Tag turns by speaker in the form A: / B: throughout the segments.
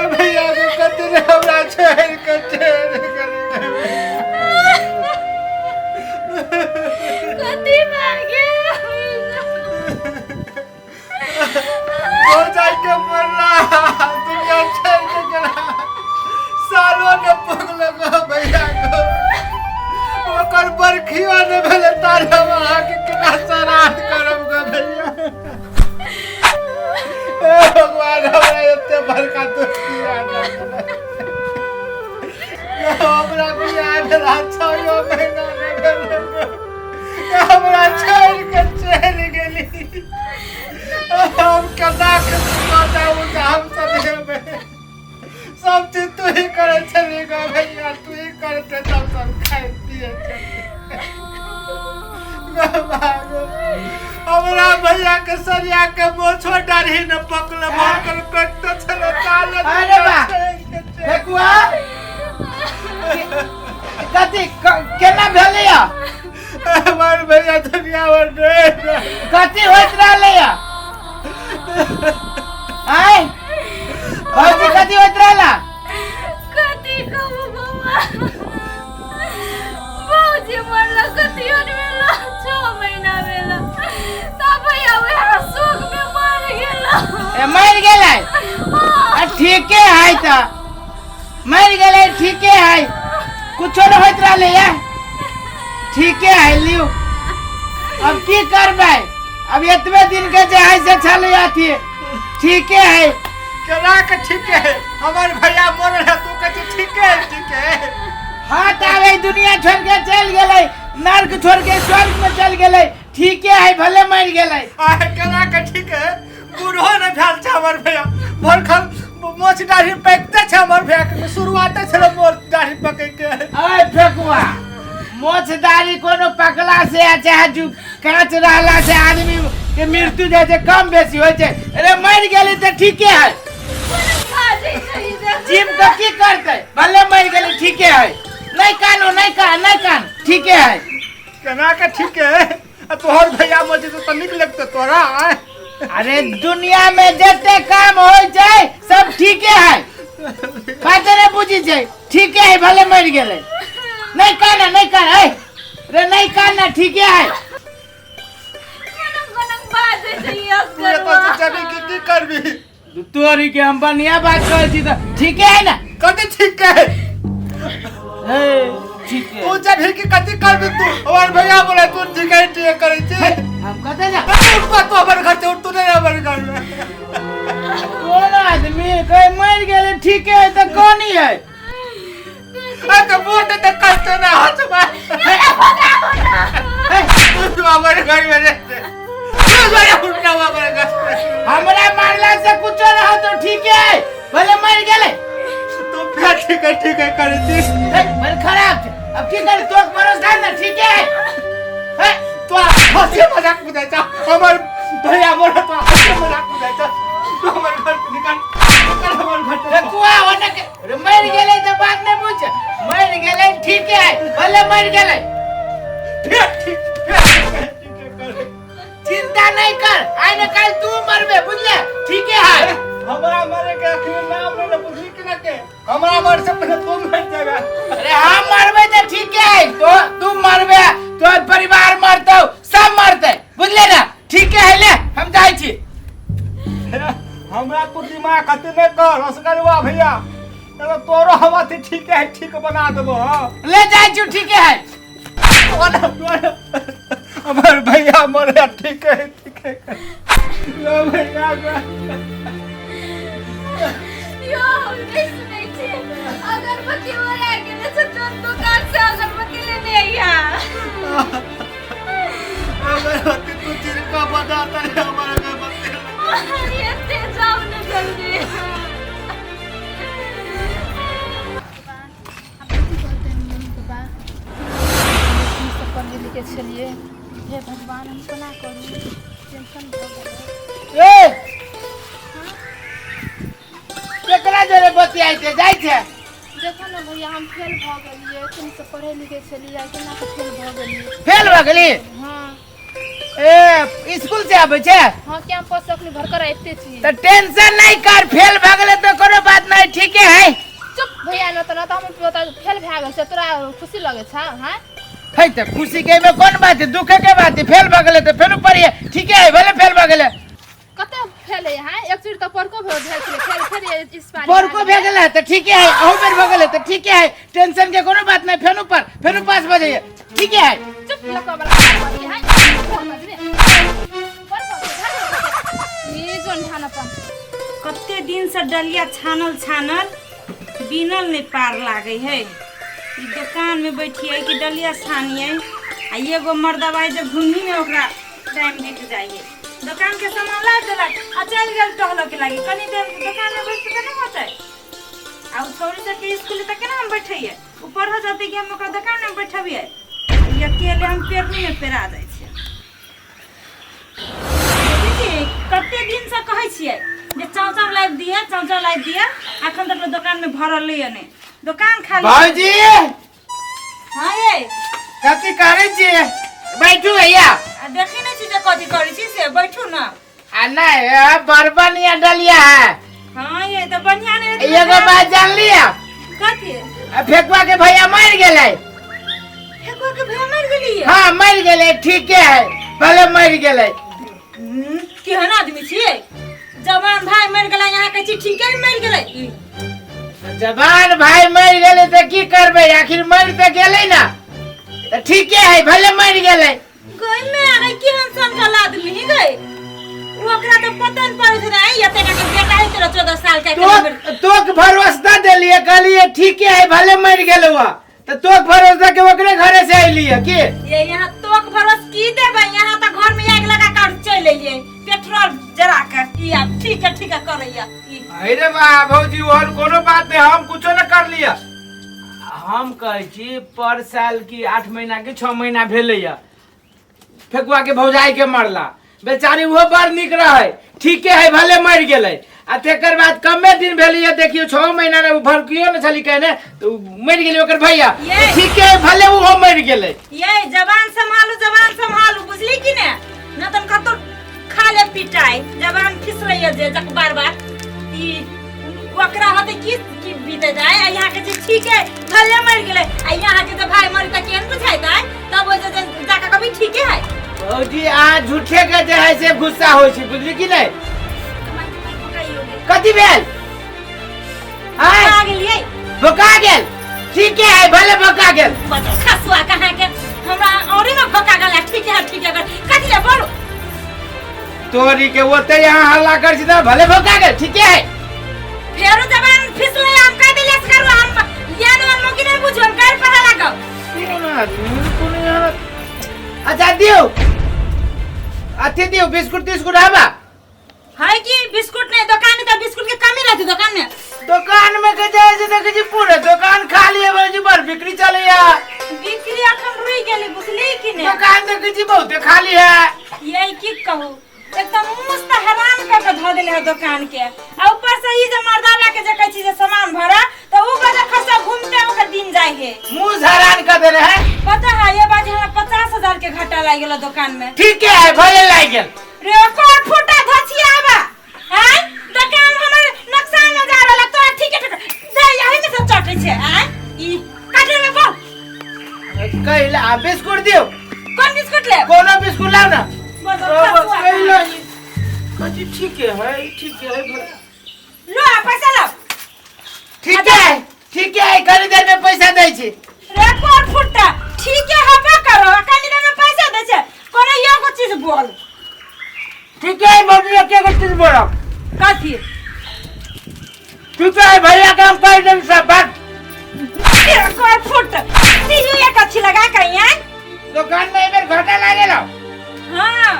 A: भैया के कते ने हमरा छोड़ि के चलि गेलै।
B: कथी भए गेल?
A: हो जाके मरला दुनिया छोड़ के गेला सालो ने पगलो गो भैया गो ओकर बरखियो ने भेलै तार हम अहाँके केना श्राद्ध करब गो भैया। हे भगवान, हमरा एते बड़का दुख किया देलकै? हमरा बियाह भेला 6 महीना नहि भेलै, हमरा छोड़ि के चलि गेली। हम केना के बताउ जे हम सब हेबै? सब चीज तू ही करै छली गो भैया, तू ही करते तब सब खाइ पियै छली। गो भागो, हमरा भैया के सरिया के मोछो दाढ़ी न पकल भरकर पेट तो छले ताल।
C: अरे बा। फेकुआ, कथी केना भेलै या?
A: हमर भैया दुनिया भर नहीं।
C: कथी होइत रहलै या? आय भौजी, कथी होइत रहला?
B: कथी कहू बौआ, भौजी मरला कथियो ने भेला, 6 महीना भेला तब भैया वएह शोक में मर गेला।
C: ए, मरि गेलै? आ ठीके है, तऽ मरि गेलै ठीके है, कुछो नहि होइत रहलै या, ठीके है। लियौ, अब की करबै? अब एतबे दिन के जे है से छलै अथी, ठीके है।
A: केना के ठीक है? हमर भैया मरल है, तू कहै छी ठीक है, ठीक है?
C: हाँ, तऽ आब ई दुनिया छोड़ के चलि गेलै, नर्क छोड़ के स्वर्ग में चलि गेलै। ठीके है, भले मरि गेलै।
A: आ केना के ठीक है? बूढ़ो ने भेल छै हमर भैया, भरखल मोछ दाढ़ी पाकिते छै हमर भैया के, शुरुआते छलै मोछ दाढ़ी पकै के।
C: अय फेकुआ, मोछ दाढ़ी कोनो पकला से आ चाहे जु कांच रहला से आदमी के मृत्यु जे छै कम बेसी होइ छै। अरे, मरि गेली तऽ ठीके है।
B: बाजै छै ई देख।
C: जीव के की करतै? भले मरि गेली, ठीके है। नहीं कानू, नहीं कान, नहीं कान, ठीके है।
A: केना के ठीक है? आ तोहर भैया मर जेतौ तऽ नीक लगतौ तोरा? आँय?
C: अरे, दुनिया में जते काम होइ छै सब ठीके है। बात नहीं बुझी छै। ठीके है, भले मरि गेलै। नहीं काना, नहीं कान, ऐ रे, नहीं काना, ठीके है।
B: कोना कोना बाजै छै ई
A: तू एतऽ
B: असगरवा।
A: से जेबही कि की करबी?
C: तोरी के, हम बढ़िया बात कहै छी तऽ ठीके है ना?
A: कथी ठीक है?
C: हे, ठीक है।
A: तू जेबही कि कथी करबी तू? हमर भैया बोले तू ठीक है, ठीक करै छी।
C: हम कतऽ जा?
A: उठ, तू हमर घर से उठ, तू नहीं हमर घर में।
C: कोन आदमी कहे मरि गेलै ठीके है तऽ कोनी है?
A: अरे तो मोट तो कष्ट ना हो चुका। तू हमर घर में रहते, तू जो उठना हमर घर में।
C: हमरा मारला से कुछो रहो तो ठीके है, भले मरि गेलै।
A: तू फिर ठीक है, ठीक है करै छी।
C: हे, मन खराब छै, अब की करे? तोर भरोसा ना, ठीके है। हे,
A: तो हंसी मजाक बुझाइ छ? हमर भैया मरे तो हंसी मजाक बुझाइ छ? तू हमर घर से निकल, निकल हमर घर से।
C: कुआ ओने के रे, मरि गेलै तऽ बात नहि पूछ, मरि गेलै ठीके है, भले मरि गेलै।
A: फिर ठीक, फिर ठीक है, ठीक है करे।
C: चिंता नहीं कर, आइ ने काल्हि तू मरबे, बुझले? ठीके है।
A: हमरा मरे के अखनी नाम नहि ने बुझली कि ना के हमरा मरे से पहिले तू मर जाबे।
C: अरे, हम मरबे तऽ ठीके है, तो तू मरबे, तोर परिवार मरतौ, सब मरतै, बुझले ना? ठीके है, ले हम जाइ छी।
A: हमरा तू दिमाग अथी नहि कर असगरवा भैया, चलो तोरो हम अथी ठीक है, ठीक बना देबो। हाँ।
C: ले जाइ छी, ठीके है।
A: हमर भैया मरे ठीक है, ठीक है। लो भैया गो।
B: यो, हम नहीं सुनै छी। अगरबत्ती ओरा गेलै छै, तोर दुकान से अगरबत्ती लेने अइहा।
A: अगरबत्ती तू चिरका बना तारे हमर अगरबत्ती।
B: एते जाउ ने जल्दी।
D: आब कथी कहतै मम्मी पापा? की सब पढ़ै लिखै छलियै? हे भगवान, हम कोना करू? टेंशन भऽ गेलै।
C: ए, केकरा जोरे बतियाइ छै जाइ छै?
D: देखो ने भैया, हम फेल भऽ गेलियै। तुम सब पढ़ै लिखै छलियै, केना कऽ फेल भऽ गेलियै?
C: फेल भऽ गेली?
D: हाँ।
C: ए स्कूल से आबै छै?
D: हाँ, कैंपस से अखनी भरकर आबिते छी।
C: तऽ टेंशन नहीं कर, फेल भऽ गेलै तऽ कोनो बात नहीं, ठीके है।
D: चुप भैया, न तऽ न तऽ हम ओतऽ फेल भए गेल छै, तोरा खुशी लगै छौ? हाँ
C: है तऽ खुशी के एहिमे कोन बात है, दुखे के बात है। फेल भऽ गेलै तऽ फेरो पढ़िए, ठीके है, भले फेल भऽ गेलै।
D: कते फेल है? हाँ, एक चीज तऽ परको भेल छलै फेल, फेर इस बार
C: बड़को भए गेलै तऽ ठीके है, अहू बेर भऽ गेलै तऽ ठीके है, टेंशन के कोनो बात नहीं, फेनो पर फेनो पास भऽ जाइए, ठीके है।
D: चुप लकवा वाला बात है, ई जोन ध्यान अपन।
E: कते दिनसँ डलिया छानल छानल बिनल नहि पार लागै है। ई दोकानमे बैठियै कि डलिया छानियै, आ एगो मर्दवा जे घुमहीमे ओकरा टाइम बीत जाइ है। दोकानके सामान ला देलक आ चलि गेल टहलऽके लागि। कनी देर दोकानमे बैठतै तऽ नहि होतै? आ ओ छौड़ी सबके स्कूल तऽ केना हम बैठैयै? ओ पढ़ऽ जेतै कि हम ओकरा दोकानमे बैठबियै? ई अकेले हम पेरनीमे पेरा जाइ छियै। देखै छियै, कते दिनसँ कहै छियै जे चाव चाव लाबि दिअ, चाव चाव लाबि दिअ, अखन तक दोकानमे भरल यऽ नहि, दोकान खाली।
C: भाईजी।
E: हाँ ये।
C: कथी करै छियै? बैठू भैया।
E: आ देखै नहि छी जे कथी करै छी से, बैठू न।
C: आ नहीं, बड़ बढ़िया डलिया है।
E: हाँ ये तऽ बढ़िया नहि रहतै?
C: एगो बात जान लिया?
E: कथी?
C: आ फेकुआ के भैया मर गेलै।
E: फेकुआ के भैया मरि गेलियै?
C: हाँ मर गेलै, ठीके है, भले मर गेलै।
E: केहन आदमी छियै, जवान भाई मरि गेलै, यहाँ कहै छी ठीके मरि गेलै।
C: जवान भाई मर गेलै तऽ की करबै, आखिर मर तऽ गेलै ना, तऽ ठीके है, भले मर गेलै।
E: गई में आ गई, केहन सन का आदमी ही गई, ओकरा तऽ पता नहि पड़ै छै ने, एते के बेटा है 13 14 साल के।
C: तोक तोक भरोसा देलिए, कहलिए ठीके है, भले मर गेलै वह, तऽ तोक भरोसा के ओकरे घरे से अइलिए की।
E: ये यहाँ तोक भरोस की देबै, यहाँ तऽ घर में आगि लगा कर चलि एलियै पेट्रोल जरा के। ई आब ठीक है ठीक है करैया ई।
A: अरे बा भौजी, ओहन कोनो बात नहीं, हम कुछो न कर लिया।
C: हम कहै छी पर साल की 8 महीना की 6 महीना भेलैया फेकुआ के भौजाई के मरला, बेचारी ओहो बड़ नीक रहे, ठीके है, भले मरि गेलै। आ तेकर बाद कमे दिन भेलैया, देखियौ 6 महीना ने भरकियो ने छली कहने तऽ उ मरि गेलै ओकर भैया।
E: ये।
C: ठीके है, भले ओहो मरि गेलै।
E: ये जबान सम्हालू, जबान सम्हालू, बुझली कि ने, न तन कतौ खा ले पिटाई, जबान फिसलैया जे जक बार बार। ई ओकरा होते की की बीते जाए, आ यहाँ के जे ठीक है भले मर गेलै, आ यहाँ के जे भाई मरि त केहन बुझाइत है, तब ओइ जे जाके कभी ठीके है।
C: भौजी अहाँ झूठे के जे है से गुस्सा होइ छै, बुझली कि नहि?
E: कमाई कमाई पकाइयो गेल।
C: कथी भेल? आँय?
E: आ गेलियै।
C: भोका गेल, ठीके है, भले भोका गेल।
E: बजो खसुआ कहाँ के हमरा औरी में भोका गेल, ठीक है ठीक है, कथी ले बोलो।
C: तोरी के ओते यहाँ हल्ला कर छी त भले भोका गेल, ठीके है।
E: फेरो जबान फिसले, हम कह देलियै से करू, हम ज्ञान वान मोगी नहीं बुझू, हम गारि पढ़ा लागब।
C: कोन आदमी, कोन यहाँ? अच्छा दियौ, अथी दियौ, बिस्कुट तिस्कुट हबा
E: है कि बिस्कुट नहीं? दुकान में तो बिस्कुट के कमी रहती दुकान में।
C: दुकान में के जाय छै देखै छी पूरे दुकान खाली है भौजी, बड़ बिक्री चलैया।
E: बिक्री अखन रुकि गेली, बुझली कि ने?
C: दुकान देखै छी बहुते खाली है।
E: यही की कहू, एकदम मुस्त हैरान कर के धऽ देले है दुकान के, आ ऊपर से ई जे मर्दाना के जे कहै छी जे सामान भरा तऽ उ गजर खर्चा घूमते ओकर दिन जाइ है।
C: मुंह हैरान कर देले है।
E: पता है ये बात, हमरा 50,000 के घाटा लागि गेल दुकान में।
C: ठीके है, भले लागि गेल।
E: रे कोर फूटा धसियाबा आय, दुकान हमर नुकसान में जा रहल, तोरा ठीक है ठीक दे, यही में सब चटै छै आय, ई काटे में बोल।
C: कैला आ बिस्कुट दियौ।
E: कोन बिस्कुट ले?
C: कोनो बिस्कुट लाउ ना।
E: बस खसुआ।
C: कैला कथी? ठीक है ठीक है।
E: लो आ पैसा लो।
C: ठीक है ठीक है, कनी देर में पैसा दै छी।
E: रे कोर फुट्टा, ठीक है हबे करो, कनी देर में पैसा दै छै, कोनो एगो चीज बोल।
C: ठीक है बाबू, एके गो चीज बोलब।
E: कथी?
C: ठीक है, भैया के हम कह देब सब बात।
E: रे कोर फुट तीनू एक अच्छी लगा के आय।
C: दुकान में एबेर घाटा लागेल।
E: हाँ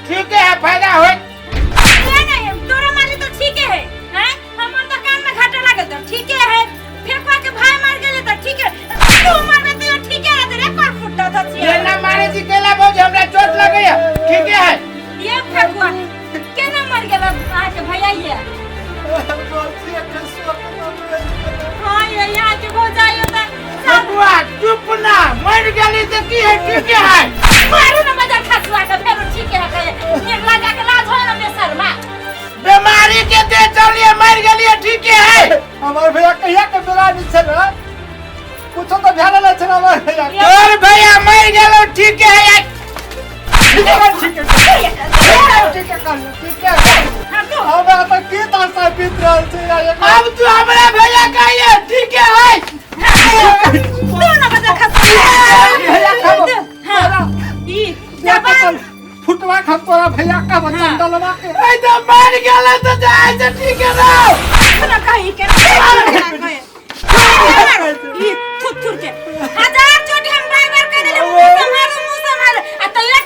C: ठीक है, फायदा होय।
E: नहीं नहीं, तोरा माली तो ठीक है हैं, हमर दुकान में घाटा लागल तो ठीक है, फेकुआ के भाई मार गेले तो ठीक है, तू मारबे तो ठीक है। रे कोर फुट्टा तो
C: ये ना मारे छी केला भौजी, हमरा चोट लगैया, ठीक है।
E: ये फेकुआ केना मर गेल अहाँ के भैया ये? हाँ ये यहाँ के भौजाई होता।
C: बबुआ चुप ना, मर गेली तो की है, ठीक है।
E: मारू ना मजा खसुआ के फेरो ठीक है कहे निर्ला जाके लाज होय ना बेशर्मा।
C: बीमारी के दे चलिए मर गेलिए ठीक है।
A: हमार भैया कहिया के बेरानी छल कुछो तो ध्यान नहीं छल हमार भैया के।
C: तोर भैया मर गेलो ठीक है।
A: ठीक है ठीक है ठीक है कर ठीक है। हमरा तो की तासा बीत रहल छै यार।
C: अब तू हमरा भैया कहिए ठीक है।
E: तू ना मजा खसुआ
A: भैया खाबो।
E: हां ई
A: जबान फुटवा खा तोरा भैया का चंदलवा के।
C: ए तो मर गेलो तो जाए से ठीक है ना।
E: ना कही के कहे ई थुर थुर के हजार चोट हम बार बार कह देले मुंह संभालो मुंह संभालो आ तैया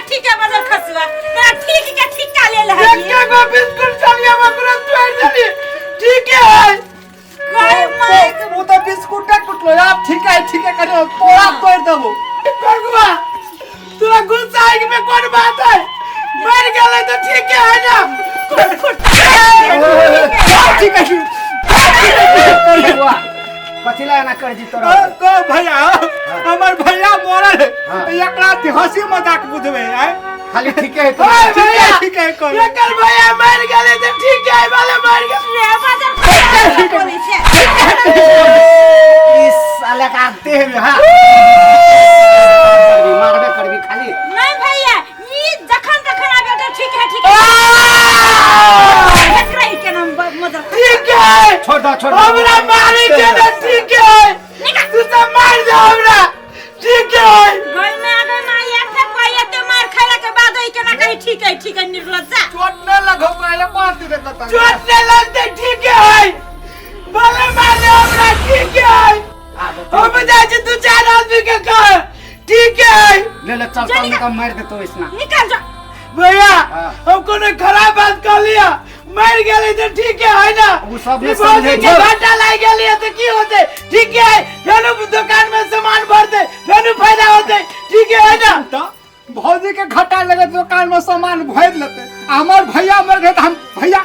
E: ठीक है बदल खसुआ तोरा ठीक के ठीक का लेल है।
C: एक गो बिस्कुट चलिए ओकरो तोड़ देली ठीक है।
E: कोई माइक
A: वो तो बिस्कुट टूटलो यार ठीक है करे तोरा तोड़ देबो।
C: भगवा तोरा गुस्सा है में कौन बात है मर गेलै तो ठीक है ना।
A: ठीक है
F: बौआ कथी ला एना कर जी तोरा?
A: को भैया हमर भैया मरल है एकरा हंसी मजाक बुझबे है
F: खाली ठीक है।
C: ओए भैया
A: ठीक है कर
C: एकर भैया मर गेलै तो ठीक है वाले मर गेल।
E: रे बदल खसुआ बोलै छै।
F: इस साले का आते हैं हां मारबे करबी खाली।
E: नहीं भैया ई जखन तखन आबे तो ठीक है ठीक है एकरा ही के नाम मदर
C: ठीक है
F: छोड़ दो छोड़ दो
C: हमरा मारे के ना ठीक है तू सब मार दे हमरा ठीक है।
E: घर में आ गए मां यार फेर कोई एते मार खाइला के बाद ई केना कही ठीक है निर्लज्जा।
A: चोट न लगो पहले मार दे कता
C: चोट नहीं लगते ठीक है भले मार दे हमरा ठीक है। हम जाए छी दू चार आदमी के कह ठीक है।
F: ले ले चल चल निकल मार दे तो इसना
E: निकल जा
C: भैया।
F: हाँ।
C: हम कोनो खराब बात कर लिया मर गेलै तो ठीक है ना।
F: उ सब
C: ई
F: नहीं
C: भौजी
F: समझे
C: के घाटा लागि गेलिए तो की होते ठीक है। फेनो दुकान में सामान भरते फेनो फायदा होते ठीक है ना।
A: तो भौजी के घाटा लगे दुकान में सामान भर लेते हमर भैया मर गए तो हम भैया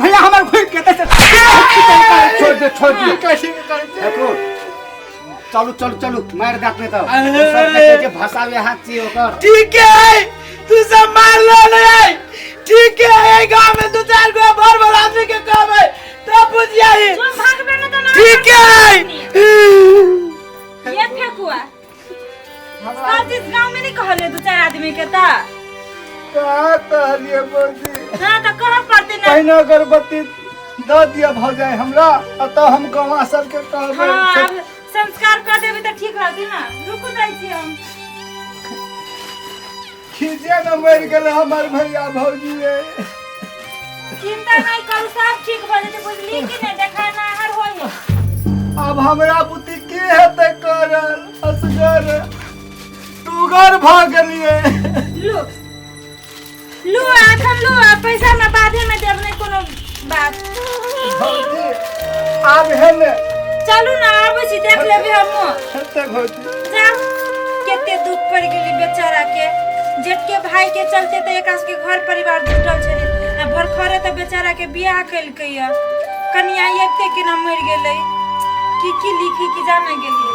A: भैया हमर घुर के
F: छोड़ दे छोड़ दे
A: कैसे करते
F: देखो चलू चलू चलू मार दे अपने तो सब के जे भसावे हाथ छी ओकर
C: ठीक है तू सब मार लो नहीं ठीक है। गांव में दो चार गो भर भर आदमी के काम है तब बुझ जाई
E: तुम भागबे न तो ना
C: ठीक है।
E: ये फेकुआ सब चीज गांव में नहीं कहले दू चार आदमी के त
A: का कहलिए भौजी?
E: हां त कह पड़ते ना
A: पहिने अगरबत्ती दऽ दिअ भऽ जाय हमरा आ तऽ हम गवा सबके कहबै।
E: हां अब संस्कार कर देबे त ठीक रहती ना। रुकू जाइ छी हम
A: खींचे में मरि गेलै हमर भैया भौजी।
E: चिंता नहीं करू सब ठीक भ जेतै बुझली कि नहीं देखा ना हर होई।
A: अब हमरा बुद्धि की हेतै करल असगर टूगर भऽ गेलियै।
E: लू लू आखन लू आ पैसा ना बादे में देब नहीं कोनो बात।
A: भौजी आब हे ने
E: चलू ना आबै छी देख लेबै हमहूँ।
A: हेतै भौजी
E: जा केते दुख पड़ गेली बेचारा के जेठ के भाई के चलते तो एकरा सबके घर परिवार जुटल छलै आ भरखरे तो बेचारा के बियाह केलकै या कनिया अबिते केना मरि गेलै की की लिखी की जाने गेलियै।